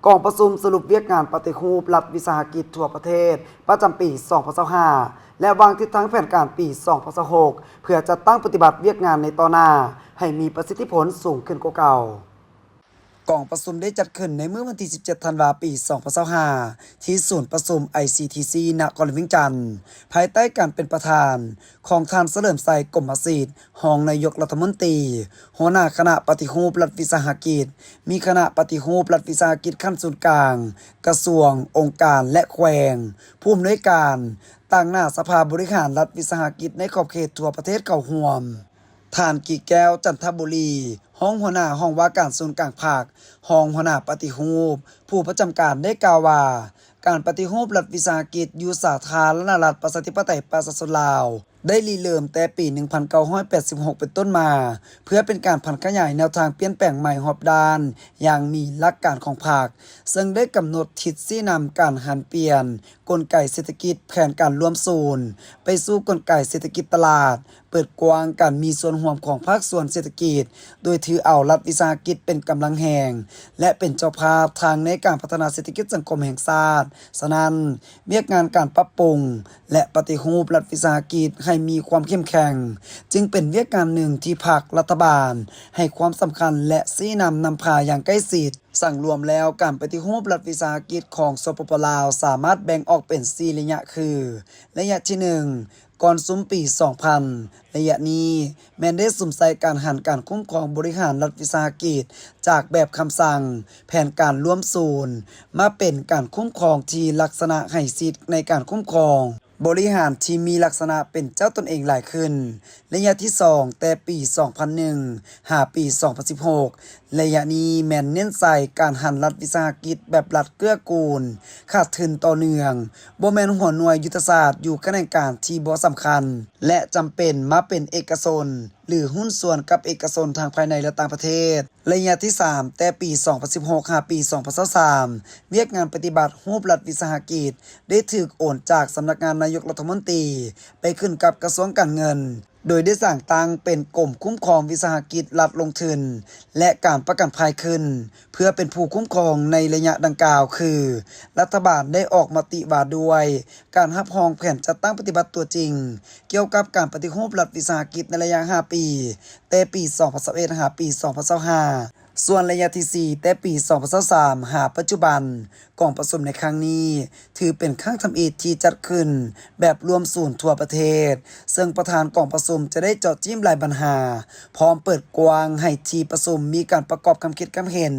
ກອງປະຊຸມສະຫຼຸບວຽກງານປະຕິຮູບລັດວິສາຫະກິດທົ່ວປະເທດປະຈຳປີສອງພັນຊາວຫ້າ ແລະ ວາງທິດທາງແຜນການປີສອງພັນຊາວຫົກ ເພື່ອຈັດຕັ້ງປະຕິບັດວຽກງານໃນຕໍ່ໜ້າໃຫ້ມີປະສິດທິຜົນສູງຂຶ້ນກວ່າເກົ່າ. ກອງປະຊຸມໄດ້ຈັດຂຶ້ນໃນມື້ວັນທີສິບເຈັດ ທັນວາ ປີສອງພັນຊາວຫ້າ ທີ່ສູນປະຊຸມ ໄອຊີທີຊີ ນະຄອນຫຼວງວຽງຈັນ ພາຍໃຕ້ການເປັນປະທານຂອງທ່ານ ສະເຫຼີມໄຊ ກົມມະສິດ ຮອງນາຍົກລັດຖະມົນຕີ, ຫົວໜ້າຄະນະປະຕິຮູບລັດວິສາຫະກິດ, ມີຄະນະປະຕິຮູບລັດວິສາຫະກິດຂັ້ນສູນກາງ, ກະຊວງ, ອົງການ ແລະ ແຂວງ, ຜູ້ອຳນວຍການ, ຕາງໜ້າສະພາບໍລິຫານລັດວິສາຫະກິດໃນຂອບເຂດທົ່ວປະເທດເຂົ້າຮ່ວມ. ທ່ານ ກີແກ້ວ ຈັນທະບູລີ ຮອງຫົວໜ້າຫ້ອງວ່າການສູນກາງພັກ, ຮອງຫົວໜ້າປະຕິຮູບ, ຜູ້ປະຈຳການໄດ້ກ່າວວ່າ ການປະຕິຮູບລັດວິສາຫະກິດຢູ່ສາທາລະນະລັດ ປະຊາທິປະໄຕ ປະຊາຊົນລາວ ໄດ້ລິເລີ່ມແຕ່ປີໜຶ່ງພັນເກົ້າຮ້ອຍແປດສິບຫົກເປັນຕົ້ນມາ ເພື່ອເປັນການຜັນຂະຫຍາຍແນວທາງປ່ຽນແປງໃໝ່ຮອບດ້ານຢ່າງມີຫຼັກການຂອງພັກ, ເຊິ່ງໄດ້ກຳນົດທິດຊີ້ນຳການຫັນປ່ຽນກົນໄກເສດຖະກິດແຜນການລວມສູນໄປສູ່ກົນໄກເສດຖະກິດຕະຫຼາດ, ເປີດກວ້າງການມີສ່ວນຮ່ວມຂອງພາກສ່ວນເສດຖະກິດ ໂດຍຖືເອົາລັດວິສາຫະກິດເປັນກຳລັງແຮງ ແລະ ເປັນເຈົ້າພາບທາງໃນການພັດທະນາເສດຖະກິດສັງຄົມແຫ່ງຊາດ. ສະນັ້ນ, ວຽກງານການປັບປຸງ ແລະ ປະຕິຮູບລັດວິສາຫະກິດໃຫ້ມີຄວາມເຂັ້ມແຂງ ຈຶ່ງເປັນວຽກງານໜຶ່ງທີ່ພັກ, ລັດຖະບານໃຫ້ຄວາມສຳຄັນ ແລະ ຊີ້ນຳນຳພາຢ່າງໃກ້ຊິດ. ສັງລວມແລ້ວ, ການປະຕິຮູບລັດວິສາຫະກິດຂອງ ສປປ ລາວ ສາມາດແບ່ງອອກເປັນສີ່ໄລຍະຄື ໄລຍະທີໜຶ່ງ ກ່ອນຊຸມປີສອງພັນ, ໄລຍະນີ້ແມ່ນໄດ້ສຸມໃສ່ການຫັນການຄຸ້ມຄອງບໍລິຫານລັດວິສາຫະກິດ ຈາກແບບຄຳສັ່ງແຜນການລວມສູນ ມາເປັນການຄຸ້ມຄອງທີ່ລັກສະນະໃຫ້ສິດໃນການຄຸ້ມຄອງບໍລິຫານທີ່ມີລັກສະນະເປັນເຈົ້າຕົນເອງຫຼາຍຂຶ້ນ. ໄລຍະທີສອງ ແຕ່ປີສອງພັນໜຶ່ງ ຫາປີສອງພັນສິບຫົກ ໄລຍະນີ້ແມ່ນເນັ້ນໃສ່ການຫັນລັດວິສາຫະກິດແບບລັດເກື້ອກູນ, ຂາດທຶນຕໍ່ເນື່ອງ, ບໍ່ແມ່ນຫົວໜ່ວຍຍຸດທະສາດຢູ່ຂະແໜງການທີ່ບໍ່ສຳຄັນ ແລະ ຈຳເປັນມາເປັນເອກະຊົນ ຫຼື ຫຸ້ນສ່ວນກັບເອກະຊົນທັງພາຍໃນ ແລະ ຕ່າງປະເທດ. ໄລຍະທີສາມ ແຕ່ປີສອງພັນສິບຫົກ ຫາປີສອງພັນຊາວສາມ ວຽກງານປະຕິບັດຮູບລັດວິສາຫະກິດ ໄດ້ຖືກໂອນຈາກສຳນັກງານນາຍົກລັດຖະມົນຕີ ໄປຂຶ້ນກັບກະຊວງການເງິນ, ໂດຍໄດ້ສ້າງຕັ້ງເປັນກົມຄຸ້ມຄອງວິສາຫະກິດລັດລົງທຶນ ແລະ ການປະກັນໄພຂຶ້ນ ເພື່ອເປັນຜູ້ຄຸ້ມຄອງໃນໄລຍະດັ່ງກ່າວ ຄື ລັດຖະບານໄດ້ອອກມະຕິວ່າດ້ວຍການຮັບຮອງແຜນຈັດຕັ້ງປະຕິບັດຕົວຈິງ ກ່ຽວກັບການປະຕິຮູບລັດວິສາຫະກິດໃນໄລຍະຫ້າປີ ແຕ່ປີສອງພັນຊາວເອັດ ຫາປີສອງພັນຊາວຫ້າ. ສ່ວນໄລຍະທີສີ່ ແຕ່ປີສອງພັນຊາວສາມ ຫາປັດຈຸບັນ, ກອງປະຊຸມໃນຄັ້ງນີ້ ຖືເປັນຄັ້ງທຳອິດທີ່ຈັດຂຶ້ນແບບລວມສູນທົ່ວປະເທດ, ເຊິ່ງປະທານກອງປະຊຸມຈະໄດ້ເຈາະຈິ້ມຫຼາຍບັນຫາ, ພ້ອມເປີດກວ້າງໃຫ້ທີ່ປະຊຸມມີການປະກອບຄຳຄິດຄຳເຫັນ,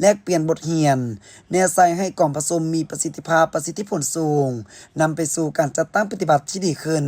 ແລກປ່ຽນບົດຮຽນ, ແນໃສ່ໃຫ້ກອງປະຊຸມມີປະສິດທິພາບ, ປະສິດທິຜົນສູງ, ນຳໄປສູ່ການຈັດຕັ້ງປະຕິບັດທີ່ດີຂຶ້ນ.